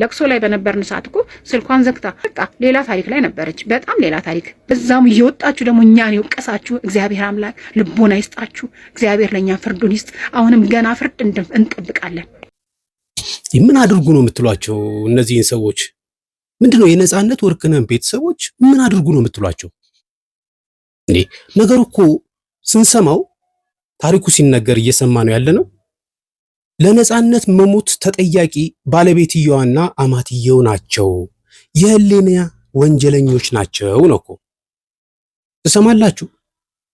ለቅሶ ላይ በነበርን ሰዓት እኮ ስልኳን ዘግታ በቃ ሌላ ታሪክ ላይ ነበረች። በጣም ሌላ ታሪክ። በዛም እየወጣችሁ ደግሞ እኛን የወቀሳችሁ እግዚአብሔር አምላክ ልቦና ይስጣችሁ። እግዚአብሔር ለእኛ ፍርዱን ይስጥ። አሁንም ገና ፍርድ እንጠብቃለን። ምን አድርጉ ነው የምትሏቸው እነዚህን ሰዎች? ምንድነው የነፃነት ወርቅነህን ቤተሰቦች ምን አድርጉ ነው የምትሏቸው? እንዴ ነገሩ እኮ ስንሰማው ታሪኩ ሲነገር እየሰማ ነው ያለ ነው። ለነፃነት መሞት ተጠያቂ ባለቤትየዋና አማትየው ናቸው፣ የህሊና ወንጀለኞች ናቸው ነው እኮ። ትሰማላችሁ?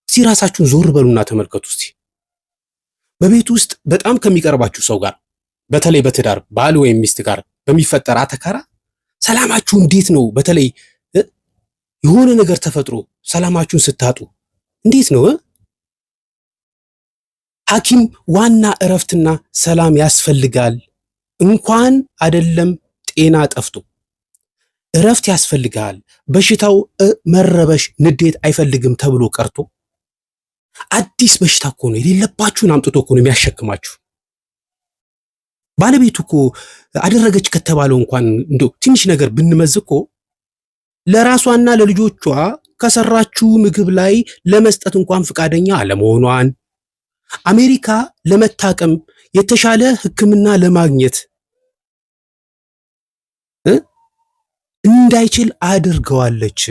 እስቲ ራሳችሁን ዞር በሉና ተመልከቱ እስቲ። በቤት ውስጥ በጣም ከሚቀርባችሁ ሰው ጋር፣ በተለይ በትዳር ባል ወይም ሚስት ጋር በሚፈጠር አተካራ ሰላማችሁ እንዴት ነው? በተለይ የሆነ ነገር ተፈጥሮ ሰላማችሁን ስታጡ እንዴት ነው? ሐኪም ዋና እረፍትና ሰላም ያስፈልጋል። እንኳን አይደለም ጤና ጠፍቶ እረፍት ያስፈልጋል። በሽታው መረበሽ፣ ንዴት አይፈልግም ተብሎ ቀርቶ አዲስ በሽታ እኮ ነው የሌለባችሁን አምጥቶ እኮ ነው የሚያሸክማችሁ። ባለቤቱ እኮ አደረገች ከተባለው እንኳን እንደው ትንሽ ነገር ብንመዝ እኮ ለራሷና ለልጆቿ ከሰራችው ምግብ ላይ ለመስጠት እንኳን ፈቃደኛ አለመሆኗን፣ አሜሪካ ለመታከም የተሻለ ሕክምና ለማግኘት እንዳይችል አድርገዋለች።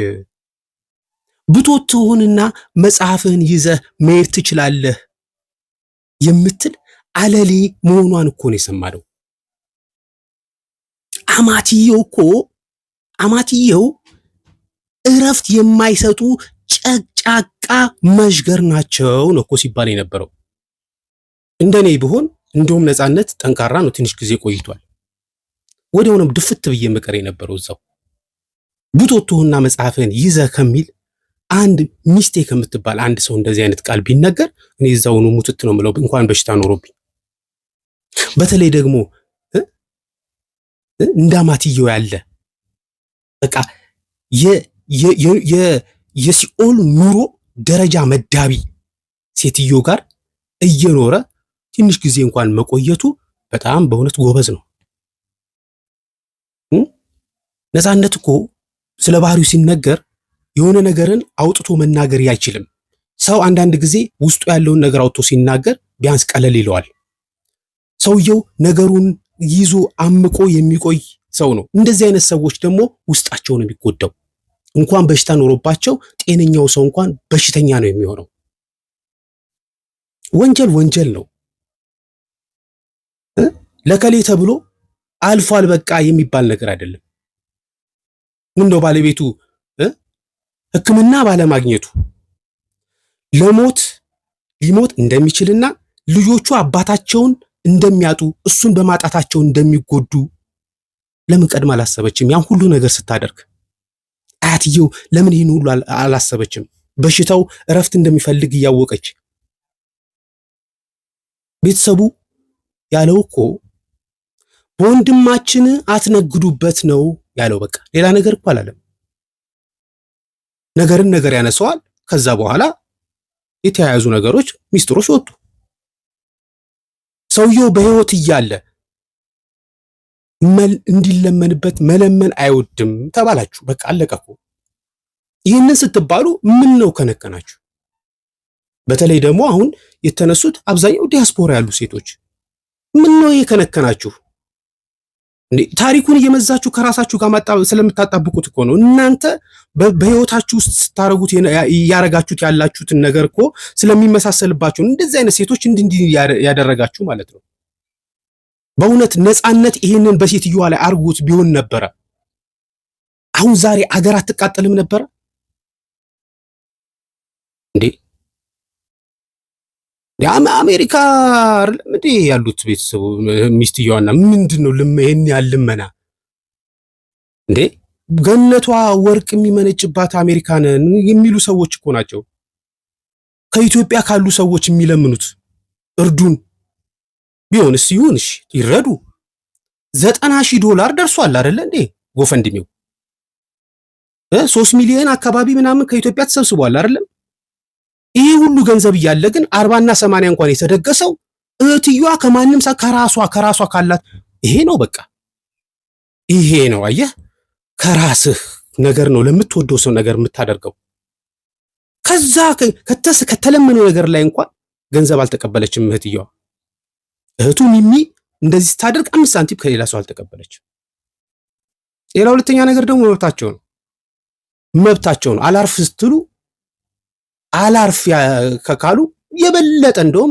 ብቶት ትሆንና መጽሐፍህን ይዘህ መሄድ ትችላለህ የምትል አለሌ መሆኗን እኮ ነው የሰማነው። አማትየው እኮ አማትየው እረፍት የማይሰጡ ጨቅጫቃ መዥገር ናቸው ነው እኮ ሲባል የነበረው። እንደኔ ቢሆን እንደውም ነፃነት ጠንካራ ነው፣ ትንሽ ጊዜ ቆይቷል። ወዲያውንም ድፍት ብዬ መቀር የነበረው እዛው ብቶትሁና መጽሐፍህን ይዘህ ከሚል አንድ ሚስቴ ከምትባል አንድ ሰው እንደዚህ አይነት ቃል ቢነገር እኔ እዛውኑ ሙትት ነው የምለው፣ እንኳን በሽታ ኖሮብኝ። በተለይ ደግሞ እንዳማትየው ያለ በቃ የሲኦል ኑሮ ደረጃ መዳቢ ሴትዮ ጋር እየኖረ ትንሽ ጊዜ እንኳን መቆየቱ በጣም በእውነት ጎበዝ ነው። ነፃነት እኮ ስለ ባህሪው ሲነገር የሆነ ነገርን አውጥቶ መናገር አይችልም። ሰው አንዳንድ ጊዜ ውስጡ ያለውን ነገር አውጥቶ ሲናገር ቢያንስ ቀለል ይለዋል። ሰውየው ነገሩን ይዞ አምቆ የሚቆይ ሰው ነው። እንደዚህ አይነት ሰዎች ደግሞ ውስጣቸው ነው የሚጎዳው። እንኳን በሽታ ኖሮባቸው ጤነኛው ሰው እንኳን በሽተኛ ነው የሚሆነው። ወንጀል ወንጀል ነው። ለከሌ ተብሎ አልፏል በቃ የሚባል ነገር አይደለም። ምነው ባለቤቱ ሕክምና ባለማግኘቱ ለሞት ሊሞት እንደሚችልና ልጆቹ አባታቸውን እንደሚያጡ እሱን በማጣታቸው እንደሚጎዱ ለምን ቀድማ አላሰበችም? ያን ሁሉ ነገር ስታደርግ አያትየው ለምን ይህን ሁሉ አላሰበችም? በሽታው እረፍት እንደሚፈልግ እያወቀች ቤተሰቡ ያለው እኮ በወንድማችን አትነግዱበት ነው ያለው። በቃ ሌላ ነገር እኮ አላለም። ነገርን ነገር ያነሰዋል። ከዛ በኋላ የተያያዙ ነገሮች ሚስጥሮች ወጡ። ሰውየው በሕይወት እያለ እንዲለመንበት መለመን አይወድም ተባላችሁ። በቃ አለቀ እኮ። ይህንን ስትባሉ ምን ነው ከነከናችሁ? በተለይ ደግሞ አሁን የተነሱት አብዛኛው ዲያስፖራ ያሉ ሴቶች ምን ነው የከነከናችሁ? እንዴ ታሪኩን እየመዛችሁ ከራሳችሁ ጋር ስለምታጣብቁት እኮ ነው። እናንተ በህይወታችሁ ውስጥ ስታረጉት እያረጋችሁት ያላችሁትን ነገር እኮ ስለሚመሳሰልባችሁ እንደዚህ አይነት ሴቶች እንዲህ ያደረጋችሁ ማለት ነው። በእውነት ነፃነት ይሄንን በሴትዮዋ ላይ አርጉት ቢሆን ነበረ አሁን ዛሬ አገር አትቃጠልም ነበረ እንዴ? አሜሪካ አይደለም እንዴ ያሉት ቤተሰቡ ሚስትየዋና ምንድን ነው ይሄን ያህል ልመና እንዴ? ገነቷ ወርቅ የሚመነጭባት አሜሪካን የሚሉ ሰዎች እኮ ናቸው ከኢትዮጵያ ካሉ ሰዎች የሚለምኑት እርዱን። ቢሆንስ ይሁን እሺ ይረዱ። $90,000 ደርሷል አይደለ እንዴ GoFundMe ው 3 ሚሊዮን አካባቢ ምናምን ከኢትዮጵያ ተሰብስቧል አይደለም? ይሄ ሁሉ ገንዘብ እያለ ግን 40 እና 80 እንኳን የተደገሰው እህትየዋ ከማንም ከራሷ ካላት ይሄ ነው በቃ። ይሄ ነው አየህ፣ ከራስህ ነገር ነው ለምትወደው ሰው ነገር የምታደርገው። ከዛ ከተለመነው ነገር ላይ እንኳን ገንዘብ አልተቀበለችም እህትየዋ። እህቱ ሚሚ እንደዚህ ስታደርግ 5 ሳንቲም ከሌላ ሰው አልተቀበለችም። ሌላ ሁለተኛ ነገር ደግሞ መብታቸው ነው፣ መብታቸው ነው። አላርፍ ስትሉ አላርፍ ካሉ የበለጠ እንደውም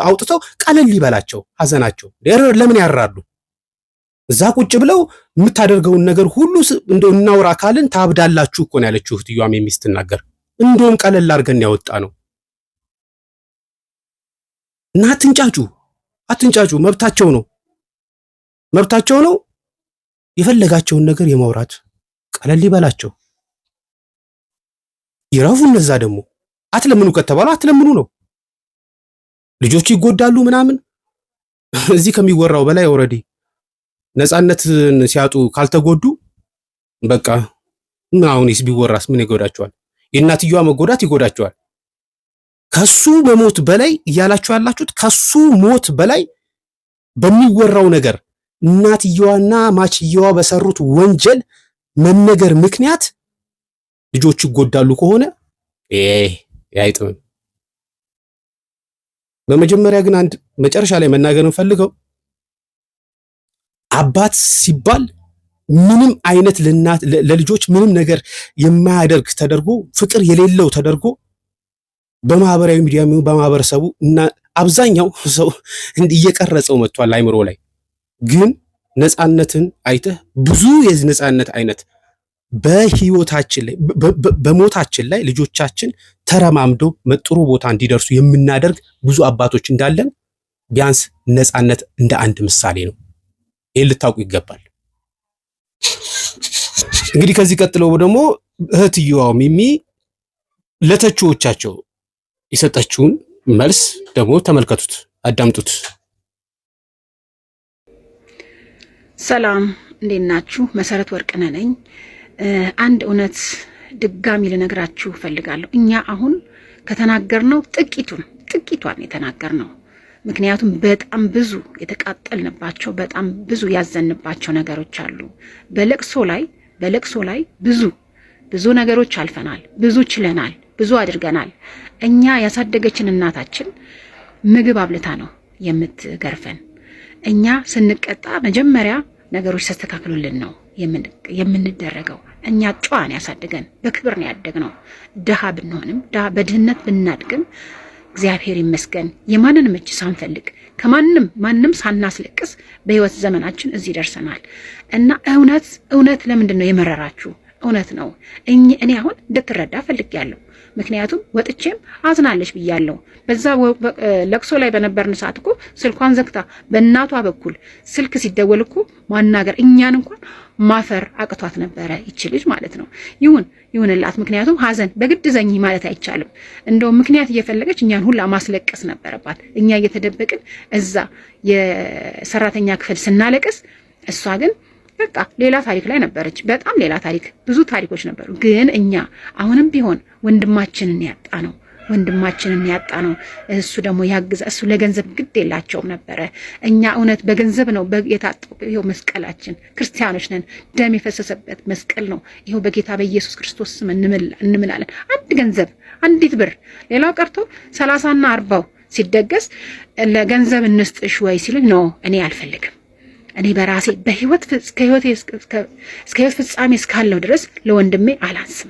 አውጥተው ቀለል ይበላቸው ሀዘናቸው። ለምን ያራሉ? እዛ ቁጭ ብለው የምታደርገውን ነገር ሁሉ እንደው እናውራ ካልን ታብዳላችሁ እኮ ነው ያለችው እህትየዋም የሚስትናገር እንደውም ቀለል አድርገን ያወጣ ነው እና አትንጫጩ፣ አትንጫጩ። መብታቸው ነው፣ መብታቸው ነው። የፈለጋቸውን ነገር የማውራት ቀለል ይበላቸው፣ ይረፉ። እነዛ ደግሞ አትለምኑ ከተባሉ አትለምኑ ነው። ልጆቹ ይጎዳሉ ምናምን። እዚህ ከሚወራው በላይ already ነፃነትን ሲያጡ ካልተጎዱ በቃ አሁንስ ቢወራስ ምን ይጎዳቸዋል? የእናትየዋ መጎዳት ይጎዳቸዋል። ከሱ መሞት በላይ እያላችሁ ያላችሁት ከሱ ሞት በላይ በሚወራው ነገር እናትየዋና ማችየዋ በሰሩት ወንጀል መነገር ምክንያት ልጆቹ ይጎዳሉ ከሆነ አይጥምም። በመጀመሪያ ግን አንድ መጨረሻ ላይ መናገር እንፈልገው አባት ሲባል ምንም አይነት ለልጆች ምንም ነገር የማያደርግ ተደርጎ ፍቅር የሌለው ተደርጎ በማህበራዊ ሚዲያ በማህበረሰቡ እና አብዛኛው ሰው እየቀረጸው መጥቷል አይምሮ ላይ። ግን ነፃነትን አይተህ ብዙ የዚህ ነፃነት አይነት በህይወታችን ላይ በሞታችን ላይ ልጆቻችን ተረማምዶ ጥሩ ቦታ እንዲደርሱ የምናደርግ ብዙ አባቶች እንዳለን ቢያንስ ነፃነት እንደ አንድ ምሳሌ ነው። ይህን ልታውቁ ይገባል። እንግዲህ ከዚህ ቀጥሎ ደግሞ እህትየዋ ሚሚ ለተቺዎቻቸው የሰጠችውን መልስ ደግሞ ተመልከቱት፣ አዳምጡት። ሰላም እንዴት ናችሁ? መሰረት ወርቅነህ ነኝ። አንድ እውነት ድጋሚ ልነግራችሁ እፈልጋለሁ። እኛ አሁን ከተናገርነው ጥቂቱን ጥቂቷን የተናገርነው፣ ምክንያቱም በጣም ብዙ የተቃጠልንባቸው በጣም ብዙ ያዘንባቸው ነገሮች አሉ። በለቅሶ ላይ ብዙ ብዙ ነገሮች አልፈናል። ብዙ ችለናል። ብዙ አድርገናል። እኛ ያሳደገችን እናታችን ምግብ አብልታ ነው የምትገርፈን። እኛ ስንቀጣ መጀመሪያ ነገሮች ተስተካክሉልን ነው የምንደረገው። እኛ ጨዋን ያሳድገን በክብር ነው ያደግነው። ድሃ ብንሆንም ድሃ በድህነት ብናድግም እግዚአብሔር ይመስገን የማንንም እጅ ሳንፈልግ ከማንም ማንም ሳናስለቅስ በህይወት ዘመናችን እዚህ ደርሰናል። እና እውነት እውነት ለምንድን ነው የመረራችሁ? እውነት ነው። እኔ አሁን እንድትረዳ ፈልጌያለሁ። ምክንያቱም ወጥቼም አዝናለች ብያለሁ። በዛ ለቅሶ ላይ በነበርን ሰዓት እኮ ስልኳን ዘግታ በእናቷ በኩል ስልክ ሲደወል እኮ ማናገር እኛን እንኳን ማፈር አቅቷት ነበረ ይቺ ልጅ ማለት ነው። ይሁን ይሁንላት። ምክንያቱም ሀዘን በግድ ዘኝ ማለት አይቻልም። እንደውም ምክንያት እየፈለገች እኛን ሁላ ማስለቀስ ነበረባት። እኛ እየተደበቅን እዛ የሰራተኛ ክፍል ስናለቅስ እሷ ግን በቃ ሌላ ታሪክ ላይ ነበረች። በጣም ሌላ ታሪክ፣ ብዙ ታሪኮች ነበሩ። ግን እኛ አሁንም ቢሆን ወንድማችንን ያጣ ነው ወንድማችንን ያጣ ነው። እሱ ደግሞ ያግዛ። እሱ ለገንዘብ ግድ የላቸውም ነበረ። እኛ እውነት በገንዘብ ነው የታጠው። ይኸው መስቀላችን፣ ክርስቲያኖች ነን። ደም የፈሰሰበት መስቀል ነው። ይኸው በጌታ በኢየሱስ ክርስቶስ ስም እንምላለን። አንድ ገንዘብ አንዲት ብር፣ ሌላው ቀርቶ 30ና 40ው ሲደገስ ለገንዘብ እንስጥሽ ወይ ሲሉኝ no እኔ አልፈልግም። እኔ በራሴ በህይወት እስከ ህይወት ፍጻሜ እስካለው ድረስ ለወንድሜ አላንስም።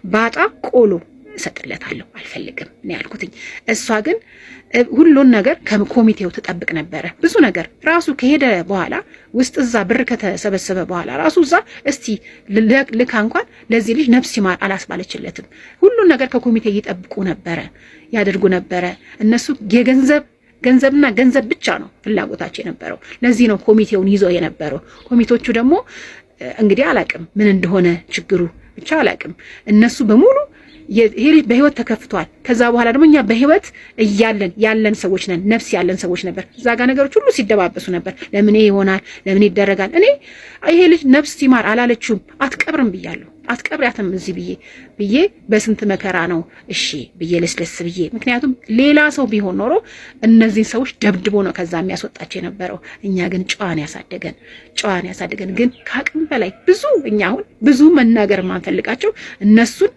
ባጣ ቆሎ እሰጥለታለሁ፣ አልፈልግም ነው ያልኩትኝ። እሷ ግን ሁሉን ነገር ከኮሚቴው ትጠብቅ ነበረ። ብዙ ነገር ራሱ ከሄደ በኋላ ውስጥ እዛ ብር ከተሰበሰበ በኋላ ራሱ እዛ እስቲ ልካ እንኳን ለዚህ ልጅ ነፍስ ይማር አላስባለችለትም። ሁሉን ነገር ከኮሚቴ ይጠብቁ ነበረ፣ ያደርጉ ነበረ። እነሱ የገንዘብ ገንዘብና ገንዘብ ብቻ ነው ፍላጎታቸው የነበረው። ለዚህ ነው ኮሚቴውን ይዘው የነበረው። ኮሚቴዎቹ ደግሞ እንግዲህ አላቅም ምን እንደሆነ ችግሩ ብቻ አላቅም። እነሱ በሙሉ ይሄ ልጅ በህይወት ተከፍቷል። ከዛ በኋላ ደግሞ እኛ በህይወት እያለን ያለን ሰዎች ነን፣ ነፍስ ያለን ሰዎች ነበር። እዛ ጋር ነገሮች ሁሉ ሲደባበሱ ነበር። ለምን ይሆናል? ለምን ይደረጋል? እኔ ይሄ ልጅ ነፍስ ሲማር አላለችውም፣ አትቀብርም ብያለሁ። አትቀብሪያትም እዚህ ብዬ ብዬ በስንት መከራ ነው እሺ ብዬ ለስለስ ብዬ። ምክንያቱም ሌላ ሰው ቢሆን ኖሮ እነዚህን ሰዎች ደብድቦ ነው ከዛ የሚያስወጣቸው የነበረው። እኛ ግን ጨዋን ያሳደገን ጨዋን ያሳደገን ግን ከአቅም በላይ ብዙ እኛ አሁን ብዙ መናገር የማንፈልጋቸው እነሱን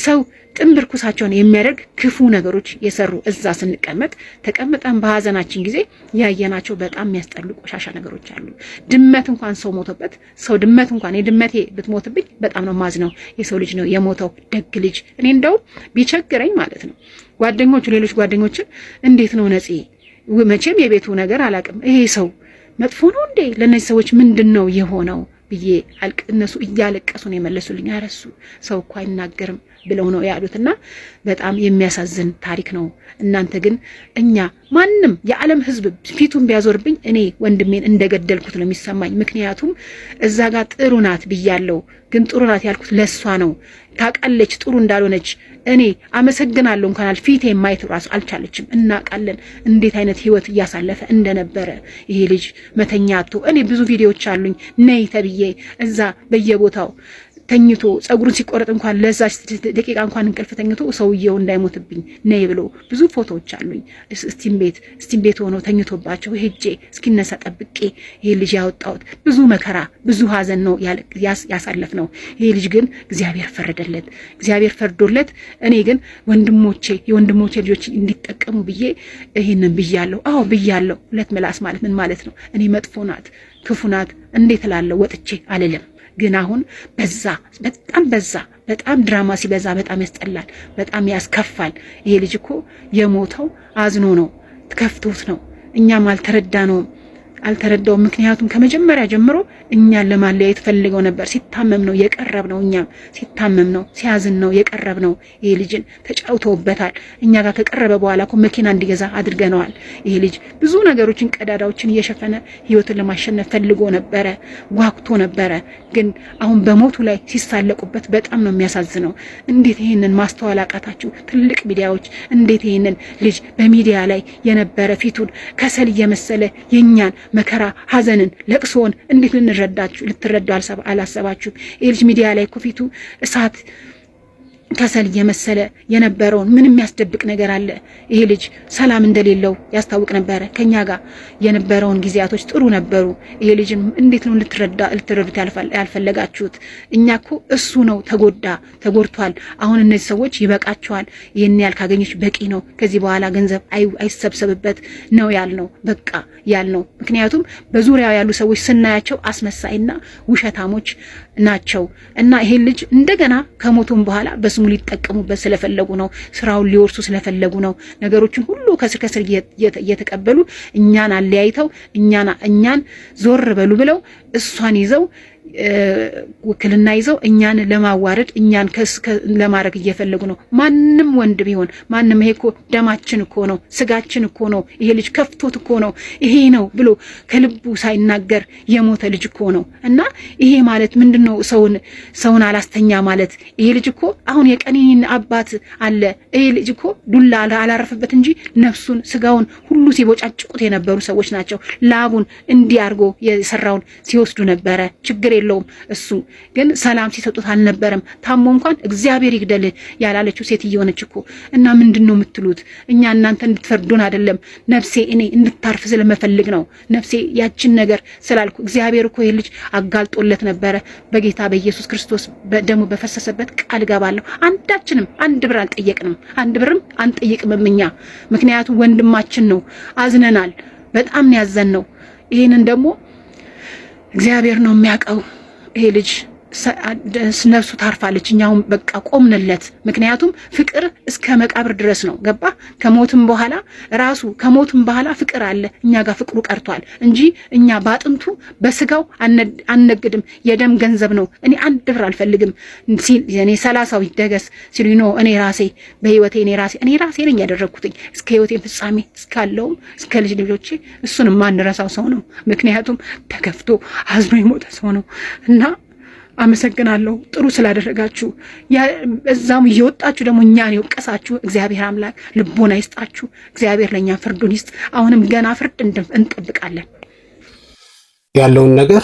ሰው ጥንብ ርኩሳቸውን የሚያደርግ ክፉ ነገሮች የሰሩ እዛ ስንቀመጥ ተቀምጠን በሀዘናችን ጊዜ ያየናቸው በጣም የሚያስጠሉ ቆሻሻ ነገሮች አሉ። ድመት እንኳን ሰው ሞቶበት ሰው ድመት እንኳን የድመቴ ብትሞትብኝ በጣም ነው ማዝነው። የሰው ልጅ ነው የሞተው፣ ደግ ልጅ። እኔ እንደው ቢቸግረኝ ማለት ነው ጓደኞቹ ሌሎች ጓደኞችን እንዴት ነው ነፂ፣ መቼም የቤቱ ነገር አላውቅም፣ ይሄ ሰው መጥፎ ነው እንዴ? ለእነዚህ ሰዎች ምንድን ነው የሆነው ብዬ እነሱ እያለቀሱ ነው የመለሱልኝ። አረሱ ሰው እኮ አይናገርም ብለው ነው ያሉትና በጣም የሚያሳዝን ታሪክ ነው። እናንተ ግን እኛ ማንም የዓለም ሕዝብ ፊቱን ቢያዞርብኝ እኔ ወንድሜን እንደገደልኩት ነው የሚሰማኝ። ምክንያቱም እዛ ጋር ጥሩ ናት ብያለው፣ ግን ጥሩ ናት ያልኩት ለእሷ ነው። ታውቃለች ጥሩ እንዳልሆነች። እኔ አመሰግናለሁ እንኳን ፊቴ ማየት ራሱ አልቻለችም። እናውቃለን እንዴት አይነት ህይወት እያሳለፈ እንደነበረ ይሄ ልጅ መተኛቱ። እኔ ብዙ ቪዲዮዎች አሉኝ ነይ ተብዬ እዛ በየቦታው ተኝቶ ጸጉሩን ሲቆረጥ እንኳን ለዛች ደቂቃ እንኳን እንቅልፍ ተኝቶ ሰውየው እንዳይሞትብኝ ነይ ብሎ ብዙ ፎቶዎች አሉኝ። steam ቤት steam ቤት ሆኖ ተኝቶባቸው ሄጄ እስኪነሳ ጠብቄ ይሄ ልጅ ያወጣሁት ብዙ መከራ ብዙ ሀዘን ነው ያሳለፍ ነው። ይሄ ልጅ ግን እግዚአብሔር ፈረደለት፣ እግዚአብሔር ፈርዶለት። እኔ ግን ወንድሞቼ የወንድሞቼ ልጆች እንዲጠቀሙ ብዬ ይሄንን ብያለሁ። አዎ ብያለሁ። ሁለት ምላስ ማለት ምን ማለት ነው? እኔ መጥፎ ናት ክፉ ናት እንዴት እላለሁ? ወጥቼ አልልም። ግን አሁን በዛ፣ በጣም በዛ። በጣም ድራማ ሲበዛ በጣም ያስጠላል፣ በጣም ያስከፋል። ይሄ ልጅ እኮ የሞተው አዝኖ ነው፣ ከፍቶት ነው። እኛም አልተረዳነውም፣ አልተረዳውም። ምክንያቱም ከመጀመሪያ ጀምሮ እኛን ለማለያየት ፈልገው ነበር። ሲታመም ነው የቀረብ ነው። እኛም ሲታመም ነው ሲያዝን ነው የቀረብ ነው። ይሄ ልጅን ተጫውተውበታል። እኛ ጋር ከቀረበ በኋላ እኮ መኪና እንዲገዛ አድርገነዋል። ይሄ ልጅ ብዙ ነገሮችን ቀዳዳዎችን እየሸፈነ ህይወትን ለማሸነፍ ፈልጎ ነበረ፣ ጓጉቶ ነበረ። ግን አሁን በሞቱ ላይ ሲሳለቁበት በጣም ነው የሚያሳዝነው። እንዴት ይሄንን ማስተዋል አቃታችሁ? ትልቅ ሚዲያዎች እንዴት ይሄንን ልጅ በሚዲያ ላይ የነበረ ፊቱን ከሰል እየመሰለ የኛን መከራ ሐዘንን፣ ለቅሶን እንዴት ልንረዳችሁ ልትረዱ አላሰባችሁም? ይህ ልጅ ሚዲያ ላይ እኮ ፊቱ እሳት ከሰል እየመሰለ የነበረውን ምን የሚያስደብቅ ነገር አለ? ይሄ ልጅ ሰላም እንደሌለው ያስታውቅ ነበረ። ከኛ ጋር የነበረውን ጊዜያቶች ጥሩ ነበሩ። ይሄ ልጅን እንዴት ነው ልትረዱት ያልፈለጋችሁት? እኛ እኮ እሱ ነው ተጎዳ፣ ተጎድቷል። አሁን እነዚህ ሰዎች ይበቃቸዋል፣ ይህን ያህል ካገኘች በቂ ነው፣ ከዚህ በኋላ ገንዘብ አይሰብሰብበት ነው ያልነው፣ በቃ ያልነው። ምክንያቱም በዙሪያው ያሉ ሰዎች ስናያቸው አስመሳይና ውሸታሞች ናቸው እና ይሄን ልጅ እንደገና ከሞቱም በኋላ በስሙ ሊጠቀሙበት ስለፈለጉ ነው። ስራውን ሊወርሱ ስለፈለጉ ነው። ነገሮችን ሁሉ ከስር ከስር እየተቀበሉ እኛን አለያይተው እኛን ዞር በሉ ብለው እሷን ይዘው ውክልና ይዘው እኛን ለማዋረድ እኛን ለማድረግ እየፈለጉ ነው። ማንም ወንድ ቢሆን ማንም፣ ይሄ እኮ ደማችን እኮ ነው፣ ስጋችን እኮ ነው፣ ይሄ ልጅ ከፍቶት እኮ ነው፣ ይሄ ነው ብሎ ከልቡ ሳይናገር የሞተ ልጅ እኮ ነው። እና ይሄ ማለት ምንድን ነው? ሰውን አላስተኛ ማለት። ይሄ ልጅ እኮ አሁን የቀኒን አባት አለ። ይሄ ልጅ እኮ ዱላ አላረፈበት እንጂ ነፍሱን ስጋውን ሁሉ ሲቦጫጭቁት የነበሩ ሰዎች ናቸው። ላቡን እንዲህ አድርጎ የሰራውን ሲወስዱ ነበረ። ችግር የለውም እሱ ግን ሰላም ሲሰጡት አልነበረም። ታሞ እንኳን እግዚአብሔር ይግደል ያላለችው ሴትዮ ነች እኮ። እና ምንድን ነው የምትሉት? እኛ እናንተ እንድትፈርዱን አይደለም። ነፍሴ እኔ እንድታርፍ ስለመፈልግ ነው። ነፍሴ ያችን ነገር ስላልኩ እግዚአብሔር እኮ ይህ ልጅ አጋልጦለት ነበረ። በጌታ በኢየሱስ ክርስቶስ ደሙ በፈሰሰበት ቃል እገባለሁ። አንዳችንም አንድ ብር አልጠየቅንም፣ አንድ ብርም አንጠይቅምም እኛ። ምክንያቱም ወንድማችን ነው። አዝነናል። በጣም ያዘን ነው። ይህንን ደግሞ እግዚአብሔር ነው የሚያውቀው። ይሄ ልጅ ነፍሱ ታርፋለች። እኛውም በቃ ቆምንለት። ምክንያቱም ፍቅር እስከ መቃብር ድረስ ነው። ገባ? ከሞትም በኋላ ራሱ ከሞትም በኋላ ፍቅር አለ። እኛ ጋር ፍቅሩ ቀርቷል እንጂ እኛ በአጥንቱ በስጋው አንነግድም። የደም ገንዘብ ነው። እኔ አንድ ብር አልፈልግም ሲል እኔ 30ው ይደገስ ሲሉ no እኔ ራሴ በህይወቴ እኔ ራሴ ነኝ ያደረግኩትኝ እስከ ህይወቴ ፍጻሜ እስካለውም እስከ ልጅ ልጆቼ እሱን የማንረሳው ሰው ነው። ምክንያቱም ተከፍቶ አዝኖ የሞተ ሰው ነው እና አመሰግናለሁ ጥሩ ስላደረጋችሁ። እዛም እየወጣችሁ ደግሞ እኛን የወቀሳችሁ እግዚአብሔር አምላክ ልቦና ይስጣችሁ። እግዚአብሔር ለእኛ ፍርዱን ይስጥ። አሁንም ገና ፍርድ እንጠብቃለን። ያለውን ነገር